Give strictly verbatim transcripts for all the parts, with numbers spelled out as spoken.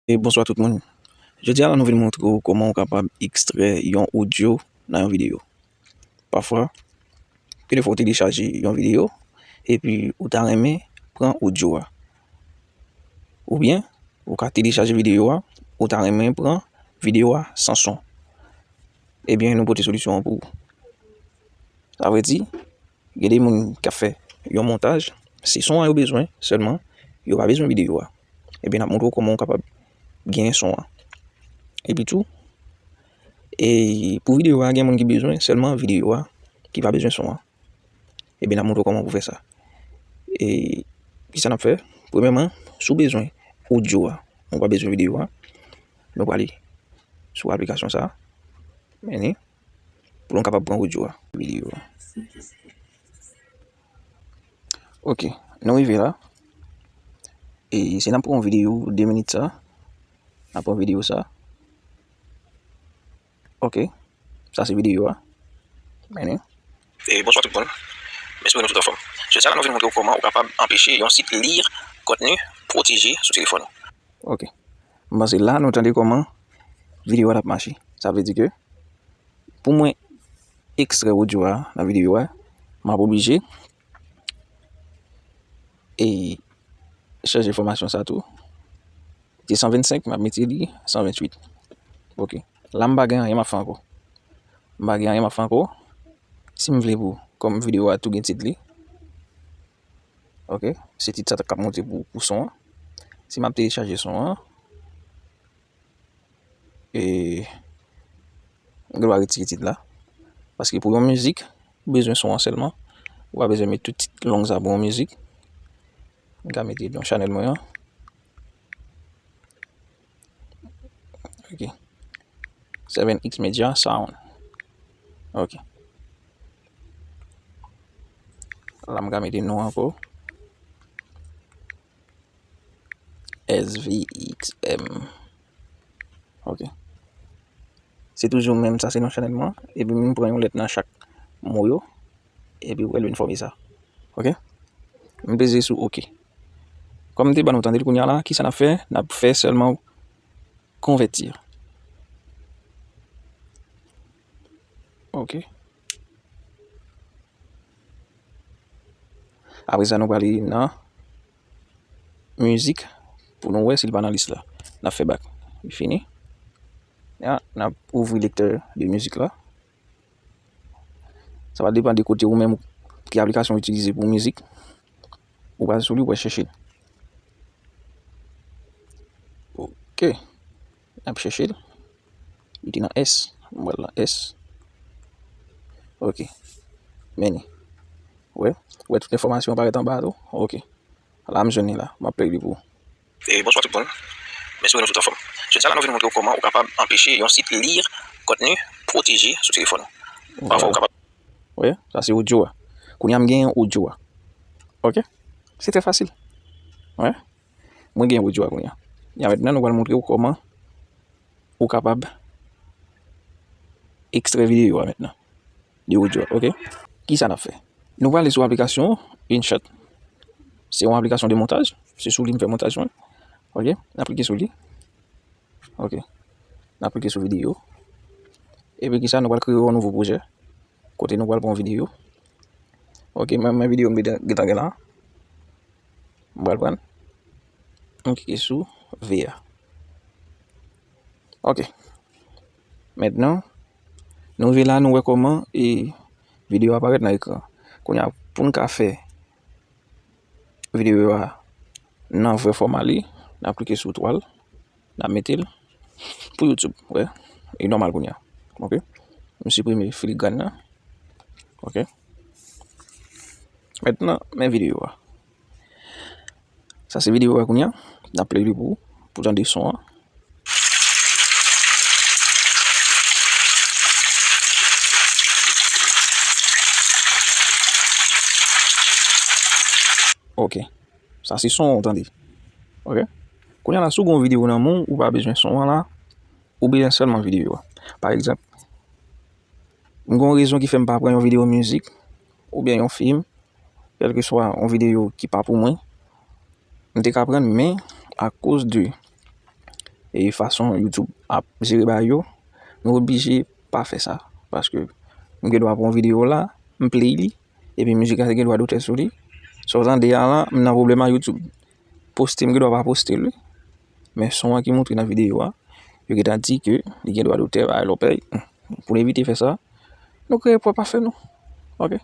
E bonswa tout moun. Jodi a la nou vin montre w kòman w kapab ekstrè yon odyo nan yon videyo. Pafwa, gen de fwa w telechaje yon videyo epi ou ta renmen pran odyo a. Oubyen, ou ka telechaje videyo a, ou ta renmen pran videyo a san son. Ebyen, nou pote solisyon an pou ou. Sa vle di, gen de moun k ap fè yon montaj, se son an yo bezwen sèlman, yo pa bezwen videyo a. Ebyen, n ap montre w kòman w kapab genyen son an. Epi tou, e pou videyo a, gen moun ki bezwen sèlman videyo a, ki pa bezwen son an. Ebyen, n ap montre w kòman pou fè sa. E kisa n ap fè? Premyèman, si w bezwen odyo a, ou pa bezwen videyo a, nou prale sou aplikasyon sa a. Men ni. Pou nou kapab pran odyo a. Videyo a. Ok, nou rive la. E si n ap pran yon videyo de minit sa, n ap pran videyo sa. Ok, sa se videyo a. Men ni. E bonswa tout moun. M espere nou tout anfòm. Jodi a la nou vin montre w kòman ou kapab anpeche yon sit li kontni pwoteje sou telefòn ou. Ok. M panse la nou tande kòman videyo a t ap mache. Sa vle di ke pou mwen ekstrè odyo a nan videyo a, m ap oblije e chanje fòmasyon sa tou. Te san vennsenk, m ap mete li san venntuit. Ok. La m pa gen anyen m ap fè ankò. M pa gen anyen m ap fè ankò. Si m vle pou, kòm videyo a tou gen tit li. Ok. Se tit sa k ap monte pou, pou son an. Si m ap telechaje son an, e, m gen dwa retire tit la. Paske pou yon mizik, ou bezwen son an sèlman. Ou pa bezwen met tout tit long sa pou yon mizik. M ka mete non chanèl mwen an. Ok. Seven X Media Sound. Ok. La m ka mete non ankò. S V X M. Ok. Se toujou menm, sa se non chanèl mwen. Epi m pran yon lèt nan chak mo yo. Epi w wè l vin fòme sa. Ok? M peze sou ok. Kòm m te ban nou tande l kounye a la, kisa n ap fè? N ap fè sèlman konvèti. Ok. Apre sa, nou prale nan mizik pou nou wè si l pa nan lis la. N ap fè bak. Li fini. Ya, n ap ouvri lektè de mizik la. Sa va depann de kote ou menm, ki aplikasyon ou itilize pou mizik. Ou prale sou li, ou prale chèche l. Ok. N ap chèche l. Li te nan S. M pral nan S. Ok. Men ni. Wè. Wè tout enfòmasyon parèt anba a tou. Ok. La, m jwenn li la. M ap play li pou ou. E bonswa tout moun. M espere nou tout anfòm. Jodi a la nou vin montre w kòman ou kapab anpeche yon sit li kontni pwoteje sou telefòn ou. Pafwa ou kapab. Wè, sa se odyo a. Kounye a m genyen odyo a. Ok? Se trè fasil. Wè. Mwen genyen odyo a kounye a. Ya mentnan nou pral montre w kòman ou kapab ekstrè videyo a mentnan. De odyo a, ok? Kisa n ap fè? Nou prale sou aplikasyon InShot. Se yon aplikasyon de montaj. Se sou li m fè montaj mwen. Ok? N ap klike sou li. Ok. N ap klike sou videyo. Epi kisa, nou pral kreye yon nouvo pwojè. Kote nou pral pran videyo. Ok, men, men videyo m gentan gen la. M pral pran. M klike sou V a. Ok. Mentnan, nou rive la, nou wè kòman e videyo a parèt nan ekran. Kounye a, pou n ka fè videyo a nan vrè fòma li, n ap klike sou twal, n ap mete l pou YouTube. Wè, li nòmal kounye a. Ok. M siprime filigran nan. Ok. Mentnan, men videyo a. Sa se videyo a kounye a. N ap play li pou, pou tande son an. Ok. Sa se son an, w tande. Ok. Kounye a la, si w gen yon videyo nan men w, ou pa bezwen son an la. Ou bezwen sèlman videyo a. Pa egzanp, m gen yon rezon ki fè m pa pran yon videyo mizik, oubyen yon fim, kèlkeswa yon videyo ki pa pou mwen, m te ka pran l, men akoz de e fason YouTube ap jere bagay yo, nou oblije pa fè sa. Paske m gen dwa pran yon videyo la, m play li, epi mizik la te gen dwa dotè sou li. Sa w tande a la, m nan pwoblèm ak YouTube. Poste, m gen dwa pa poste l, wi. Men son an ki montre nan videyo a, yo gentan di ke li gen dwa dotè, bagay lòpèy. Pou n evite fè sa, nou kreye pwòp afè nou. Ok?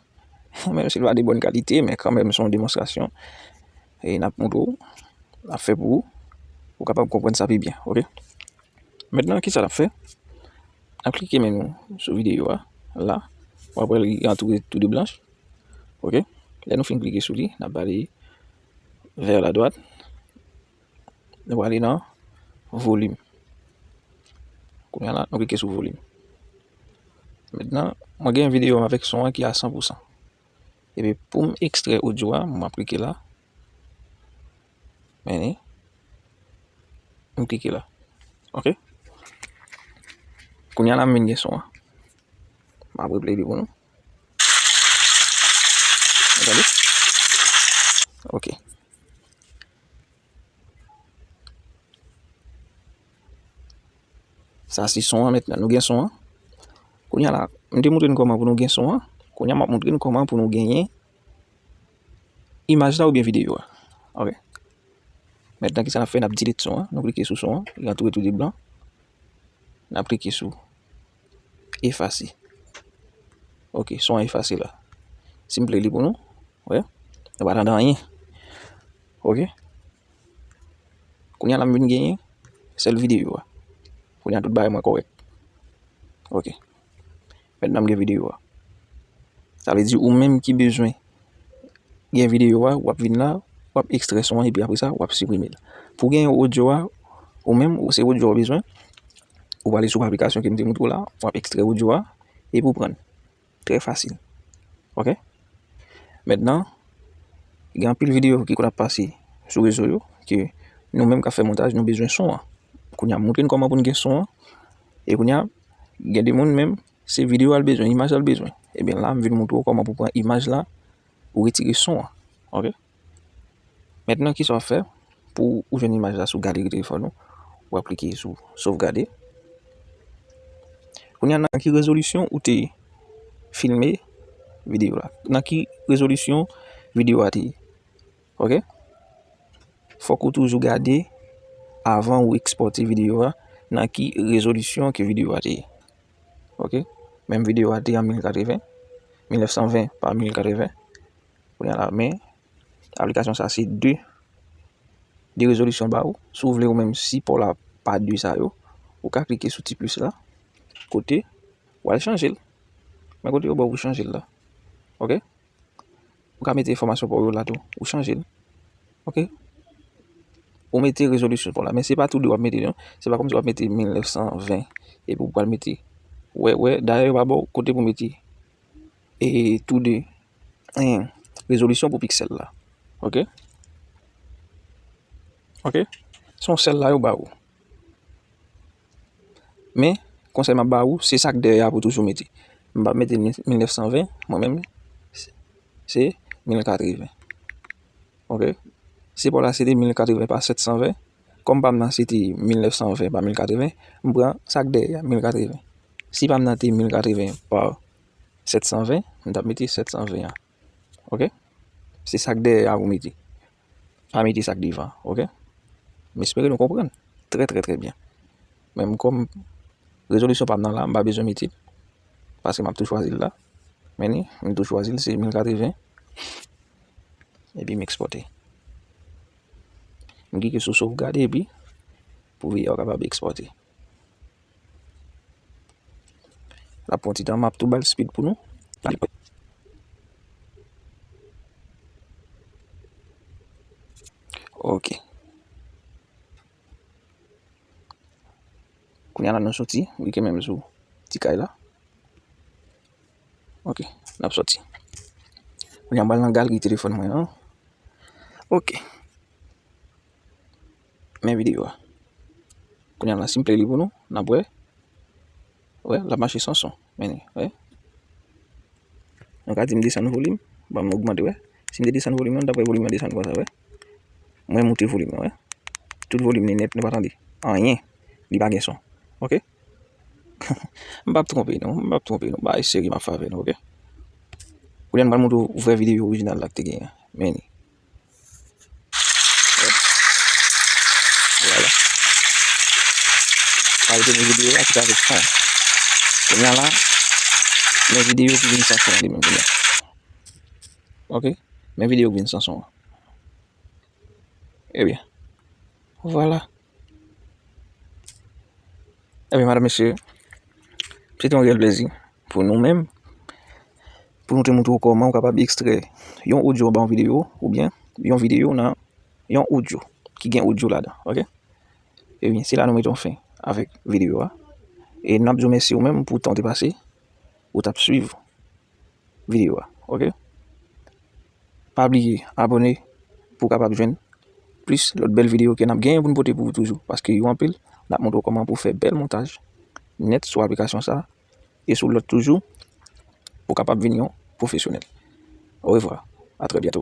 Menm si l pa de bòn kalite, men kanmenm se yon demonstrasyon. E n ap montre w, n ap fè pou ou, ou kapab konprann sa pi byen. Ok? Mentnan, kisa n ap fè? N ap klike men nou sou videyo a, la. W ap wè li antoure tou de blanch. Ok? Lè nou fin klike sou li, n ap ale vers la droite. Nou prale nan volim. Kounye a la, nou klike sou volim. Mentnan, mwen gen videyo m avèk son an ki a san pou san. Epi pou m ekstrè odyo a, m ap klike la. Men, m klike la. Ok? Kounye a la, m vin gen son an. M ap replay li pou nou. Ou tande? Ok. Sa se son an mentnan. Nou gen son an. Kounye a la, m te montre n kòman pou nou gen son an. Kounye a, m ap montre n kòman pou nou genyen imaj la oubyen videyo a. Ok. Mentnan, kisa n ap fè? N ap delete son an. Nou klike sou son an. Li antoure tou de blan. N ap klike sou efase. Ok, son an efase la. Si m play li pou nou, wè, nou pa tande anyen. Ok. Kounye a la m vin genyen sèl videyo a. Kounye a tout bagay mwen kòrèk. Ok. Mentnan m gen videyo a. Sa vle di ou menm ki bezwen gen videyo a, w ap vin la, w ap ekstrè son an epi apre sa, w ap siprime l. Pou gen odyo a, ou menm, ou se odyo a w bezwen, ou prale sou aplikasyon ke m te montre w la, w ap ekstrè odyo a, epi w pran l. Trè fasil. Ok? Mentnan, gen anpil videyo ki konn ap pase sou rezo yo, ke nou menm k ap fè montaj, nou bezwen son an. Kounye a, m montre n kòman pou n gen son an. E kounye a, gen de moun menm, se videyo a l bezwen, imaj la l bezwen. Ebyen la, m vin montre w kòman pou pran imaj la, ou retire son an. Ok? Mentnan, kisa w ap fè? Pou ou jwenn imaj la sou galeri telefòn ou, w ap klike sou sovgade. Kounye a, nan ki rezolisyon ou te filme videyo la? Nan ki rezolisyon videyo a te ye? Ok? Fòk ou toujou gade avan ou ekspòte videyo a, nan ki rezolisyon ke videyo a te ye. Ok? Menm videyo a te an mil katreven, mil nèf san ven pa mil katreven. Kounye a la, men aplikasyon sa se de, de rezolisyon ba ou. Si w vle ou menm sipò la pa de sa yo, ou ka klike sou ti plis la, kote w al chanje l. Men kote yo ba w pou chanje l la. Ok? Ou ka mete enfòmasyon pa w yo la tou. Ou chanje l. Ok? Ou mete rezolisyon pa w la. Men se pa tou de w ap mete non. Se pa kòmsi w ap mete mil nèf san ven epi w pral mete. Wè, wè, dayè yo pa ba w kote pou mete e tou de, en, rezolisyon pou piksèl la. Ok? Ok? Se yon sèl la yo ba ou. Men, konsèy m ap ba ou, se sa k dèyè a pou toujou mete. M p ap mete mil nèf san ven, mwen menm, se mil katreven. Ok? Sipò la se te mil katreven pa sèt san ven. Kòm pa m nan se te mil nèf san ven pa mil katreven, m pran sa k dèyè a, mil katreven. Si pa m nan te mil katreven pa sèt san ven, m t ap mete sèt san ven an. Ok? Se sa k dèyè a pou mete. Pa mete sa k devan, ok? M espere nou konprann. Trè, trè, trè byen. Men m kòm rezolisyon pa m nan la, m pa bezwen mete l. Paske m ap tou chwazi l la. Men ni, m tou chwazi l, se mil katreven. Epi m ekspòte. M klike sou sovgade epi pou videyo a kapab ekspòte. L ap pran ti tan, m ap tou ba l speed pou nou. Ok. Kounye a la nou soti, klike menm sou ti kay la. Ok, n ap soti. Kounye a m pral nan galeri telefòn mwen an. Ok. Men videyo a. Kounye a la, si m play li pou nou, n ap wè. Wè, l ap mache san son. Men li, wè. Nou ka di m desann volim, ban m ogmante, wè. Si m te desann volim nan, n t ap wè volim nan desann konsa, wè. Mwen moute volim nan, wè. Tout volim li nèt, nou pa tande anyen. Li pa gen son. Oke? M p ap twonpe nou, m p ap twonpe nou. Bagay serye m ap fè avè nou, oke? Kounye a m pral montre w vrè videyo orijinal la k te genyen. Men li. Vwala. Sa yo te men videyo a ki t avèk son. Kounye a la, men videyo ki vin san son an li menm kounye a. Oke? Men videyo ki vin san son an. Ebyen, vwala. Ebyen, madanm, mesye, se te yon reyèl plezi pou nou menm, pou nou te montre w kòman w kapab ekstrè yon odyo anba yon videyo, oubyen yon videyo nan yon odyo ki gen odyo ladan, oke? Ebyen, se la nou mete yon fen avèk videyo a. E n ap di w mèsi ou menm pou tan w te pase, ou t ap swiv videyo a, oke? Pa bliye abòne pou w kapab jwenn plis lòt bèl videyo ke n ap genyen pou n pote pou ou toujou, paske yo anpil, n ap montre w kòman pou w fè bèl montaj nèt sou aplikasyon sa a, e sou lòt toujou, pou w kapab vin yon pwofesyonèl. Orevwa, a trè byento.